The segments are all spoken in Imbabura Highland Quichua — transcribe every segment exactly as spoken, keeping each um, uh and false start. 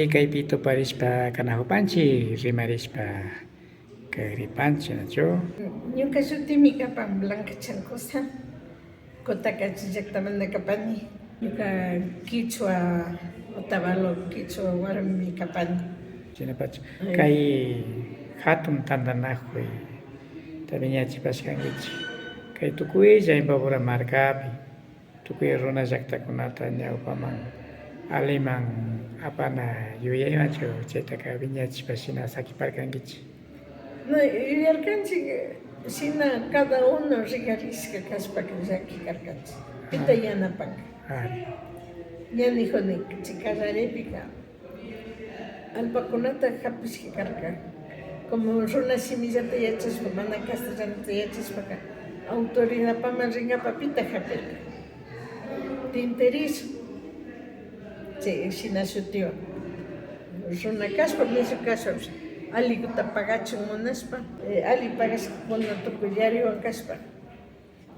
Kaypi tuparishpa kanajupanchik, rimarishpa kagripanchik, nachu? Ñuka shutimi kapan Blanca Chancosa, Cotacachi llaktamanta kapani. Ñuka kichwa, Otavalo kichwa warmimi kapani. Shinapacha, ay, kay jatun tantanakuyta wiñachipashkankichik kay tukuylla Imbabura markapi, tukuy runa llaktakunata ñawpaman alliman apana yuyaywanchu chaytaka wiñachishpa shina sakiparkankichik? No, yuyarkanchik, shina cada uno rikarishka kashpaka llaki karkanchik. Pita, ah, yanapanka? Ari. Ña nijuni, chay kallaripika allpakunata japishka karka. Como runa shimillata yachashpa, mana castellanota yachashpaka, autoridadpaman ringapa pita japirka? Tinterillo. Chay shina shutiwan. Runa kashpa, mishu kashpapish, allikuta pagachun munashpa, eh, alli pagashkakuna tukuy diariowan kashpa,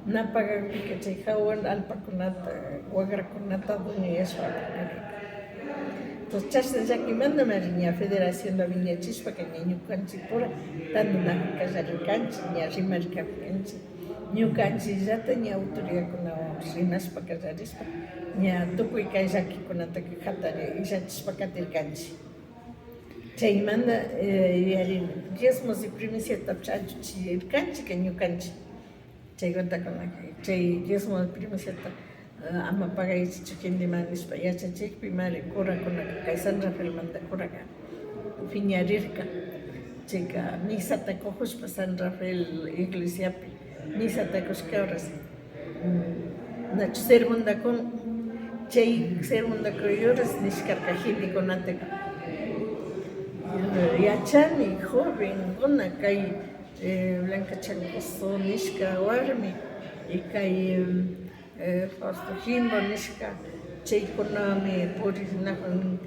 na pagakpika chay jawa allpakunata, wakrakunata dueñoyashpa aparkanka. Entonces, chashna llakimantami ña federacionta wiñachishpaka ña ñukanchikpura tantanakuy kallarirkanchik, ña rimarkapkanchik. Ñukanchikllata ña autoridadkunawan rimashpa kallarishpa, ña tukuy kay llakikunataka jatari illachishpa katirkanchik. Chaymanta, eh, yuyarini, diezmos y primiciatapish allichirkanchikka ñukanchik. Chay cuentakunaka, chay diezmo y primiciata, eh, ama pagaychichu genteman nishpa yachachikpimari curakunaka, kay San Rafaelmanta curaka piñarirka. Chayka misata kujushpa San Rafael iglesiapi misata kushka horas, mm, nachu sermonta kun, chay sermonta kuy horas nishkarka gentekunataka. Yachani jovenkuna kay, eh, Blanca Chancoso nishka warmi, y kay, eh, Fausto Jimbo nishka, chaykunami purinajun,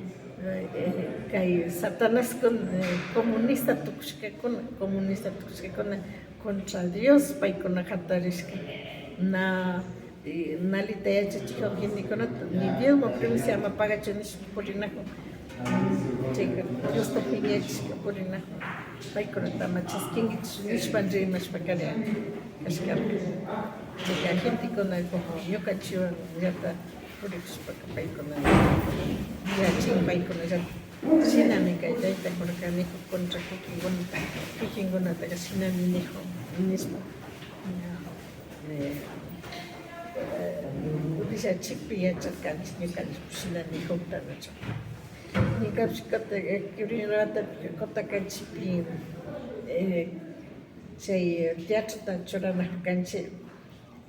eh, kay Satanaskuna, eh, comunista tukushkakuna, comunista tukushkakuna contra Dios paykuna jatarishka. Na, y nalita yachachijun gentekunata, ni diezmo primicia ama pagachu nishpa purinajun. Mm, chayka Diosta piñachishka purinajun. Paykunata ama chaskinkichik nishpa rimashpa karian kashkarka. Chayka gentekuna como ñukanchikwanllata purikushpaka paykuna yachin, paykunallata shinami kay taytakunaka nikun contra kikinkunata, kikinkunataka shinami nikun nishpa. Ña, eh, eh, willachikpi yacharkanchik ñukanchik shina nikukta nachu. Ñukanchik Cota-, eh, kiwrin watapika Cotacachipi, eh, chay teatrota churanakurkanchik,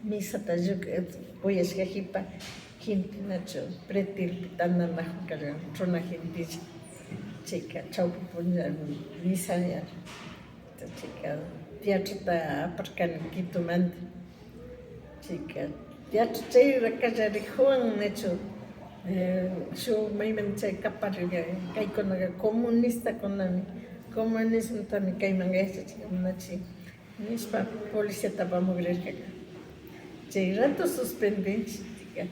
misata kuyashka jipa gente nachu pretilpi tantanakurka runa gentella. Chayka chawpi punlla misa, chayka teatrota aparkani Quitomanta. Chayka teatro chayra kallarijun nachu, eh, shuk maymanta chay kaparirka, kaykunaka comunistakunami, comunismotami kaymanka yachachik munachi nishpa policiata apamugrirkaka. Chay rato suspendenchikka,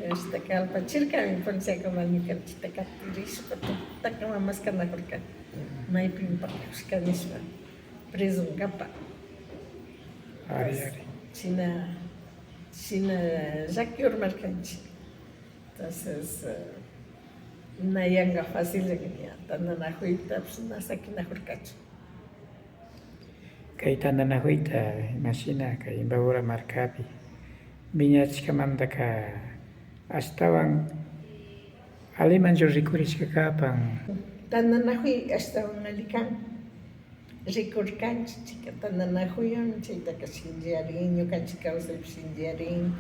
hasta kalpachirkami policiakunaman ñukanchikta katirishpa tutakama maskanajurka, maypimi pakajushka nishpa presonkapa. Ari, ari. Shina, shina llaki urmarkanchik. Entonces, eh, na yanka fácil ña tantanajuytapish na sakinajurkachu. Kay tantanajuyta imashina kay Imbabura markapi wiñachishkamantaka ashtawan allimanchu rikurishka kapan? Tantanajuy ashtawan alli kan. Rikurkanchik chayka tantanajuywan, chaytaka shinlliyarin, ñukanchik kawsaypi shinlliyarin,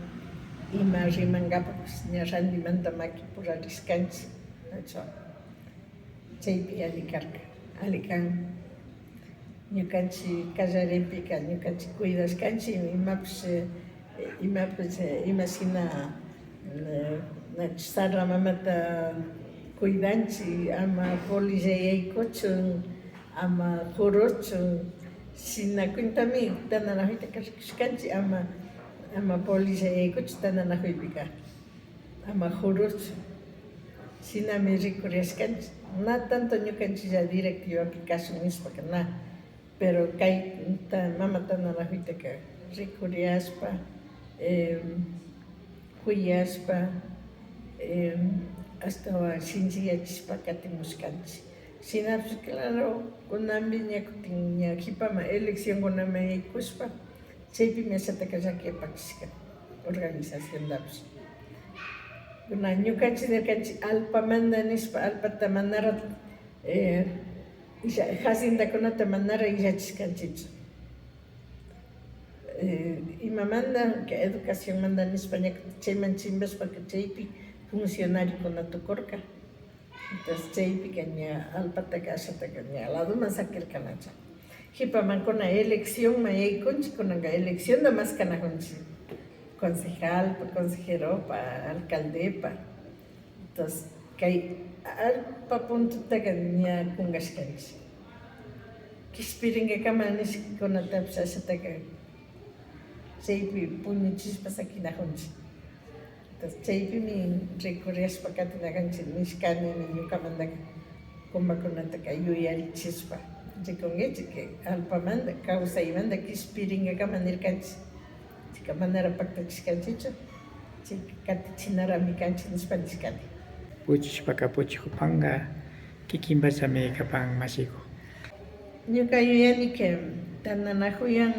ima rimankapapash ña randimanta makipurarishkanchik, nachu? Chaypi alli karka, alli kan. Ñukanchik kallaripika ñukanchik cuidashkanchik, imapish, eh, imapish, eh, imashina, eh, nachu, sarra mamata cuidanchik, ama polilla yaykuchun, ama kuruchun, shina cuentami tantanajuytaka rikushkanchik, ama, ama polilla yaykuchun tantanajuypika, ama kuruchun, shinami rikurishkanchik. Na tanto ñukanchilla directivapi kashun nishpaka na, pero kayta mama tantanakuytaka rikuriyashpa, em, kuyashpa, em, ashtawan shinchiyachishpa katimushkanchik. Shinapish, claro, kunanpi ña kutin ña kipama eleccionkunaman yaykushpa, chaypimi ashataka llaki apachishka organizaciontapish. Kuna ñukanchik nirkanchik allpamanta nishpa, allpata manara, eh, illa-, haciendakunata manara illachishkanchikchu. Eh, imamanta, que educacionmanta nishpa ña chayman chimbashpaka chaypi funcionariokuna tukurka. Entonces, chaypika ña allpataka ashataka ña ladoman sakirkanacha. Kipaman kunan eleccionman yaykunchik, kunanka eleccionta maskanakunchik. Concejalpa, consejeropa, alcaldepa. Entonces, kay allpa puntutaka ña kungashkanchik. Kishpirinkakama nishkakunatapish ashataka chaypi puñuchishpa sakinakunchik. Entonces, chaypimi rikuriyashpa katina kanchik nishkanimi ñukamantaka, kumakunataka yuyarichishpa rikunkichik que allpamanta, kawsaymanta kishpirinkakama nirkanchik. Chayka manara paktachishkanchikchu, chayka katichinarami kanchik nishpa nishkani. Puchushpaka puchukupanka kikinpachami kapan mashiku. Ñuka yuyani que tantanakuyan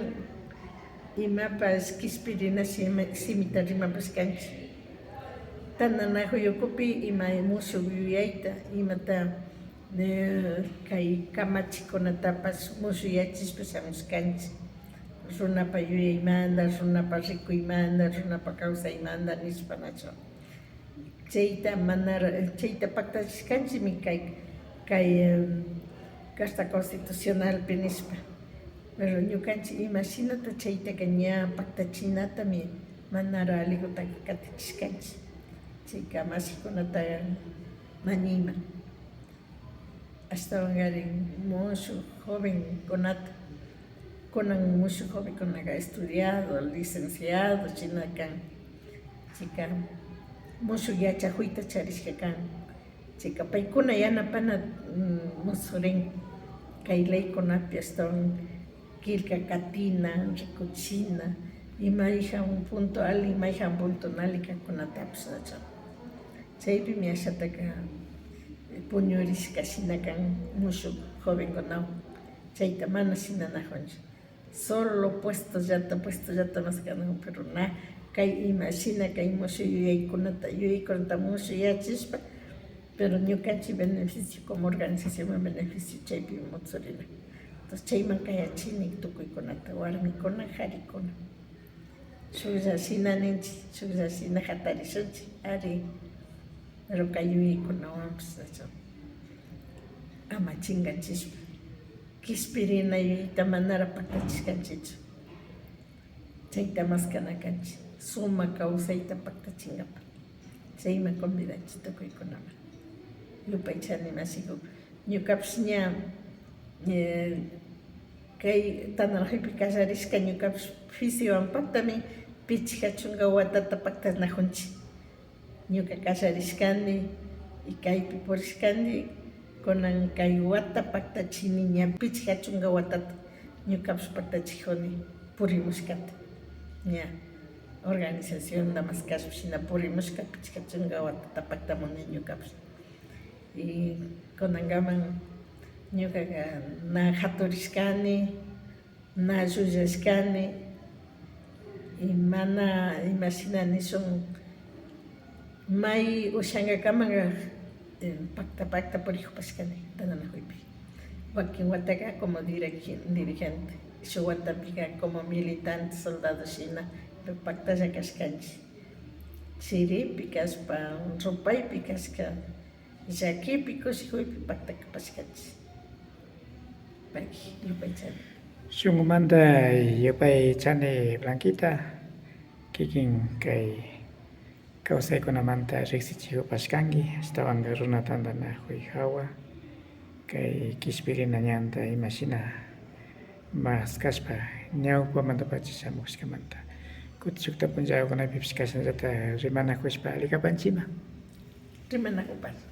imapash kishpirina shimi-, shimita rimapashkanchik. Tantanakuyukupi ima mushuk yuyayta, imata, eh, kay kamachikunatapash mushuyachishpa shamushkanchik. Runapa yuyaymanta, runapa rikuymanta, runapa kawsaymanta nishpa nachu. Chayta manara, chayta paktachishkanchikmi kay, kay, em, Carta Constitucionalpi nishpa. Pero ñukanchik imashinata chaytaka ña paktachinatami manara allikutaka katichishkanchik. Chayka mashikunata mañayman. Ashtawankarin mushuk jovenkunata, kunan mushuk jovenkunaka estudiado, licenciado shina kan, chayka mushuk yachakuyta charishka kan, chayka paykuna yanapana, mm, musurin kay leykunapi ashtawan killka katina, rikuchina, y mayjan punto alli, mayjan punto na alli kakunatapish nachu. Chaypimi ashataka puñurishka shina kan mushuk jovenkunawan. Chayta mana shinanakunchu. Solo puestollata, puestollata maskanakun, pero na kay ima shina kay mushuk yuyaykunata, yuyaykunata mushuyachishpa, pero ñukanchik beneficio, como organizacionman beneficio chaypimi mutsurina. Entonces, chayman kayachini tukuykunata, warmikuna, karikuna. Shuklla shina ninchik, shuklla shina hatarishunchik, ari, pero kay yuyaykunawanpish nachu ama chinkachishpa, kishpirina yuyayta manara paktachishkanchikchu. Chayta maskana kanchik, sumak kawsayta paktachinkapak. Chayman convidanchik tukuykunaman. Yupaychani mashiku, ñukapish ña, eh, kay tantanakuypi kallarishka ñukapish fisiwan paktami pichka chunka watata paktanakunchik. Ñuka kallarishkani y kaypi purishkani, kunan kay wata paktachini ña pichka chunka watata ñukapish paktachikuni purimushkata. Ña organizacionta maskashpa shina purimushka pichka chunka watata paktamuni ñukapish. Y kunankaman ñukaka na haturishkani, na llullashkani, y mana imashina nishun, may ushankakamaka, eh, pakta pakta purikupashkani tantanakuypi. Wakin wataka como dirigi-, dirigente, shuk watapika como militante, soldado shina, pero paktalla kashkanchik. Chiripi kashpa, rupaypi kashka, llakipi, kushikuypi paktakapashkanchik. Payki, yupaychani. Shunkumanta yupaychani Blanquita, kikin kay kawsaykunamanta riksichikupashkanki, ashtawanka runa tantanakuy hawa, kay kishpirina ñanta imashina maskashpa ñawpamantapacha shamushkamanta. Kutin shukta punllakunapipish kashnallata rimanakushpa alli kapanchima. Rimanakupash.